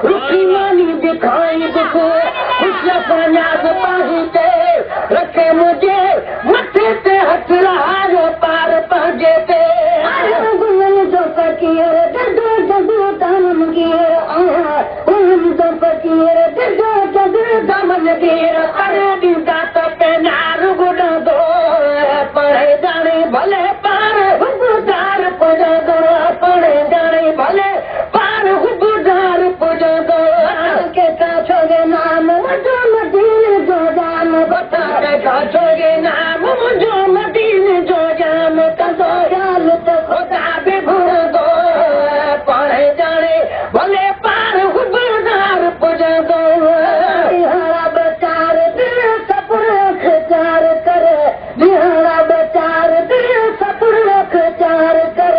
رکي ماني به کائيندس، خوش سان نياز پاهي تي رکي منهنجي مٿي تي هٿ رهايو پار پنهنجي تي. آهيان گلن جو فقير، جدو جدو دامن گير آهيان گلن جو فقير، جدو جدو دامن گير. ڪري ڏيندا ته پينار گڏندو، پڙهي ڄاڻي ڀلي پاڻ حبدار پڄندو، پڙهي ڄاڻي ڀلي پاڻ حبدار پڄندو. ڪنهن کان ڇوڙي نام منهنجو مديني جو جام، وٺان ڪنهن کان ڇوڙي نام منهنجو مديني جو جام. ڪندو خيال ته خدا به گهرندو، پڙهي ڄاڻي ڀلي پاڻ حبدار پڄندو. ڏهاڙا ٻه چار ڏينهن صبر اختيار ڪر، ڏهاڙا ٻه چار ڏينهن صبر اختيار ڪر،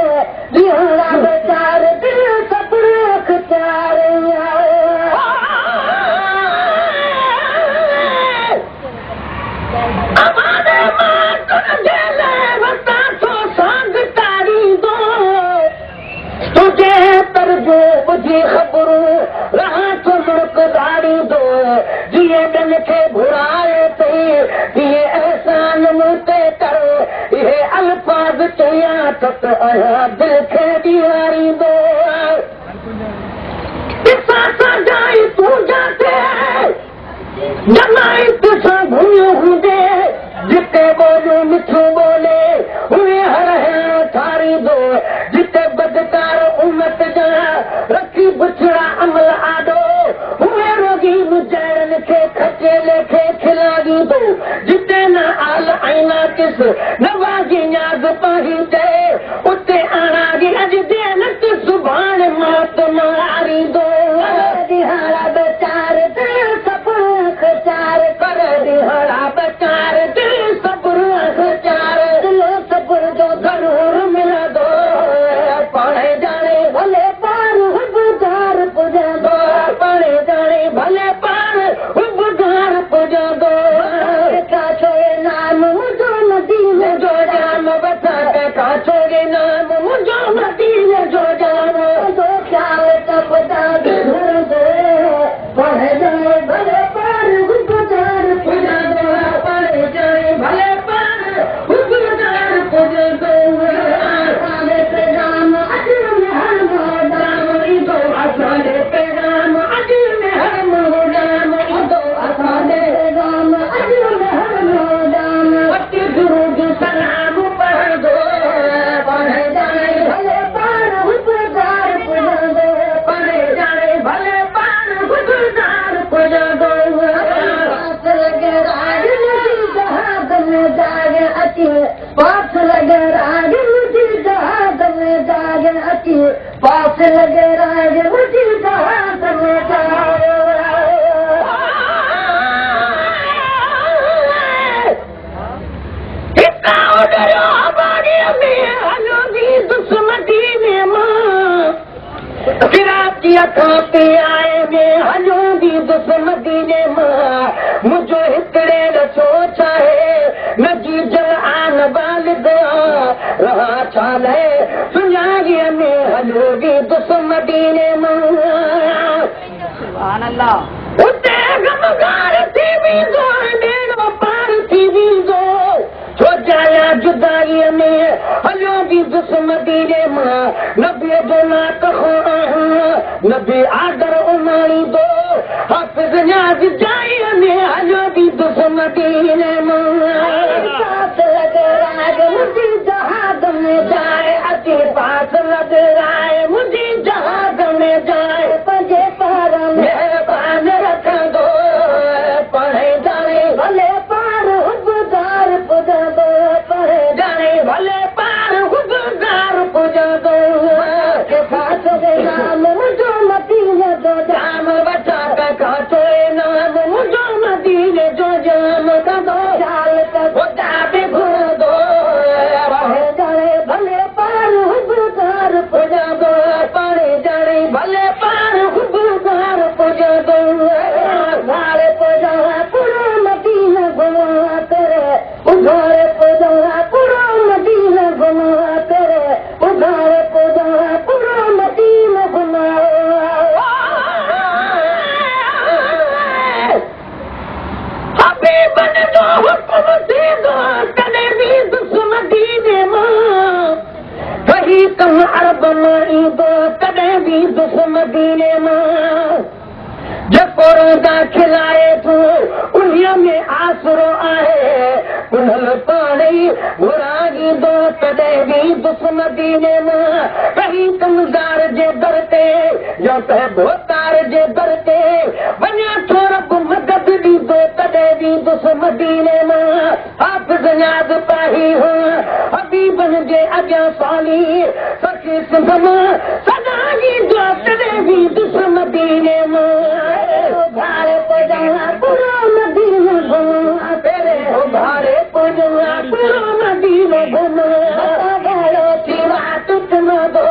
ڏهاڙا ٻه چار ڏينهن صبر اختيار. اماڻي مان تنهنجي لاءِ وتان ٿو سانگ تاڙيندو، تنهنجي ترجو ٻڌي خبرون رهان ٿو مڙڪ ڌاڙيندو. جيئن ٻين کي گهرائي اٿئي تيئن احسان مون تي ڪر، اهي الفاظ چيان اٿس آهيان دل کي ڏياريندو. ڏسان سجائي تون جاتي جماعت سان گهميو هوندي، جتي ٻوليون مٺيون ٻولي اهي هر هيڻو ٺاريندو. جتي بدڪار امت جا رکي بڇڙا عمل آڏو، اهي روڳي مجهڙن کي کچي ليکي کلائيندو. جتي نه آل ۽ ناقص نوازي نياز پاهي تي، اتي آڻاگي اڄ دينت سڀاڻي مات ماريندو. ڏهاڙا ٻه چار ڏينهن صبر اختيار ڪر، ڏهاڙا ٻه چار ڏينهن صبر اختيار، دل صبر جو ضرور ملندو، پاڻ ڄاڻي ڀلي پاڻ حبدار پڄندو، پاڻ ڄاڻي ڀلي پاڻ حبدار پڄندو. ڪنهن ڇوڙي نام منهنجو مديني جو جام، وٺان ڪنهن کان ڇوڙي نام منهنجو مديني جو جام. ڪندو خيال ته خدا به گهرندو، پاڻ ڄاڻي ڀلي پاڻ حبدار پڄندو، پاڻ ڄاڻي ڀلي پاڻ حبدار پڄندو. اسان جي پيغام اڄ ۾ هر دام ايندو، اسان جي پيغام اڄ ۾ هر دام ايندو، اسان جي پيغام اڄ ۾ هر دام. وٽ درود سلام پڙهندو، پاڻ ڄاڻي ڀلي پاڻ حبدار پڄندو، پاڻ ڄاڻي ڀلي پاڻ حبدار پڄندو. پاس لڳي راڳ منهنجي جهاز ۾ جاڳ اچي، پاس لڳي راڳ منهنجي جهاز ۾ جاڳ اچي، پاس لڳي راڳ منهنجي جهاز ۾ جاڳ. هتان اڏريو هواريءَ ۾ هليو ويندس مديني مان، ڪراچيءَ کان پيائي ۾ هليو ويندس مديني مان. منهنجو هڪڙي سوچ آهي نه جيجل آن والد رها ڇا لاءِ سڃاڻيءَ ۾ هليو ويندس مديني مان. سبحان الله. اتي گمگار ٿي ويندو، ٻيڙو پار ٿي ويندو، ڇو جايا جدائيءَ ۾ هليو ويندس مديني مان. نبيءَ جو نات آهيان، نبي آدر اماڻيندو، حافظ نياز جائيءَ ۾ هليو ويندس مديني مان. پاس لڳي راڳ منهنجي جهاز ۾ جائي اچي، پاس لڳي راءِ منهنجي جهاز ۾ جائي، پنهنجي پار ۾ مهربان رکندو، پڙهي ڄاڻي ڀلي پاڻ حبدار پڄندو، پڙهي ڄاڻي ڀلي پاڻ حبدار پڄندو. ڪنهن ڇوڙي نام منهنجو مديني جو جام، وٺان ڪنهن کان ڇوڙي نام منهنجو مديني جو جام. ڪندو خيال ته خدا به گهرندو، پڙهي ڄاڻي ڀلي پاڻ حبدار پڄندو، پاڻ ڄاڻي ڀلي پاڻ حبدار پڄندو. اگهاڙي پڄان پورو مدينه گهمان ڪري، اگهاڙي پڄان پورو مدينه گهمان ڪري، اگهاڙي پڄان پورو مدينه گهمان. ڪهين ڪم अरब मां ईंदो तॾहिं वेंदुसि मदीने मां। जेको रोज़ा खिलाए थो उन्हीअ में आसरो आहे, उन्हनि पाण ई घुराईंदो तॾहिं वेंदुसि मदीने मां। कहीं कमज़ार जे दर ते या कंहिं भोतार जे दर ते वञा थो रब मदद ॾींदो तॾहिं वेंदुसि मदीने मां। हाफ़िज़ याद पाही हो हबीबनि जे अॻियां साली सखी सिंध मां सदा ईंदो तॾहिं वेंदुसि मदीने मां। उघारे पुॼां पूरो मदीनो घुमां, तेरे उघारे पुॼां पूरो मदीनो घुमां। गहिरो थी रात चुमंदो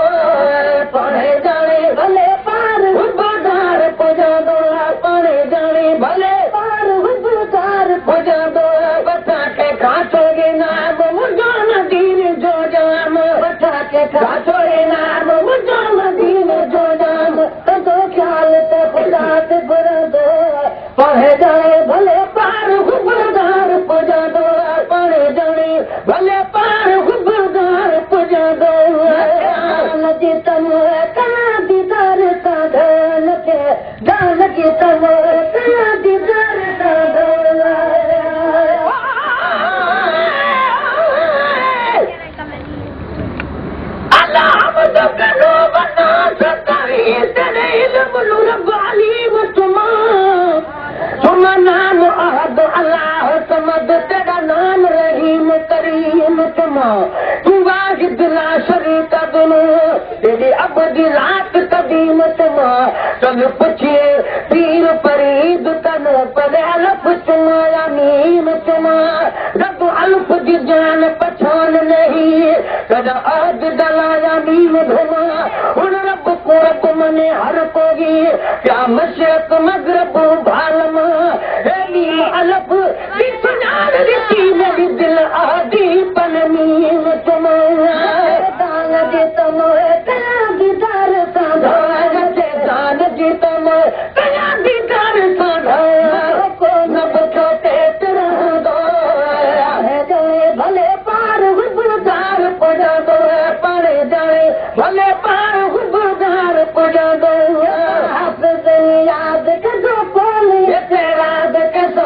पाणे ॼाणे भले पार हुबदार पुॼंदो, पाणे ॼाणे भले पार हुबदार पुॼंदो। वठां कंहिंखां छोड़े नाम मुंहिंजो मदीने जो जाम, वठां कंहिंखां छोड़े नाम मुंहिंजो मदीने जो जाम। कंदो ख़्याल त ख़ुदा ते घुरंदो, पाणे ॼाणे भले पार हुबदार पुॼंदो, पाणे ॼाणे भले पार हुबदार पुॼंदो। जान जी तम कयां दीदार सां ढोल खे, जान जी तम कयां दीदार सां ढोल। अल्लाह मुंहिंजो कनो बना सतावी तेरे इल्म रब अलीम तुमा, तुम नाम अहद अल्लाह समद, तेरा नाम रहीम करीम तुमा। तू वाहिद ला शरीक दुनो, तेरी अबदी रात कदीम तुमा। चल पुछे पीर फरीद तन पर अलफ चुमा या मीम चुमा। रब अल्फ जी जान पछान नहीं, कदा अहद दलाया मीम घुमा। हुन रब को रब मने हर कोई, क्या मशरक मगरब भाल मां। हे मीम अलफ दी सुञाण ॾिठी मेरी दिल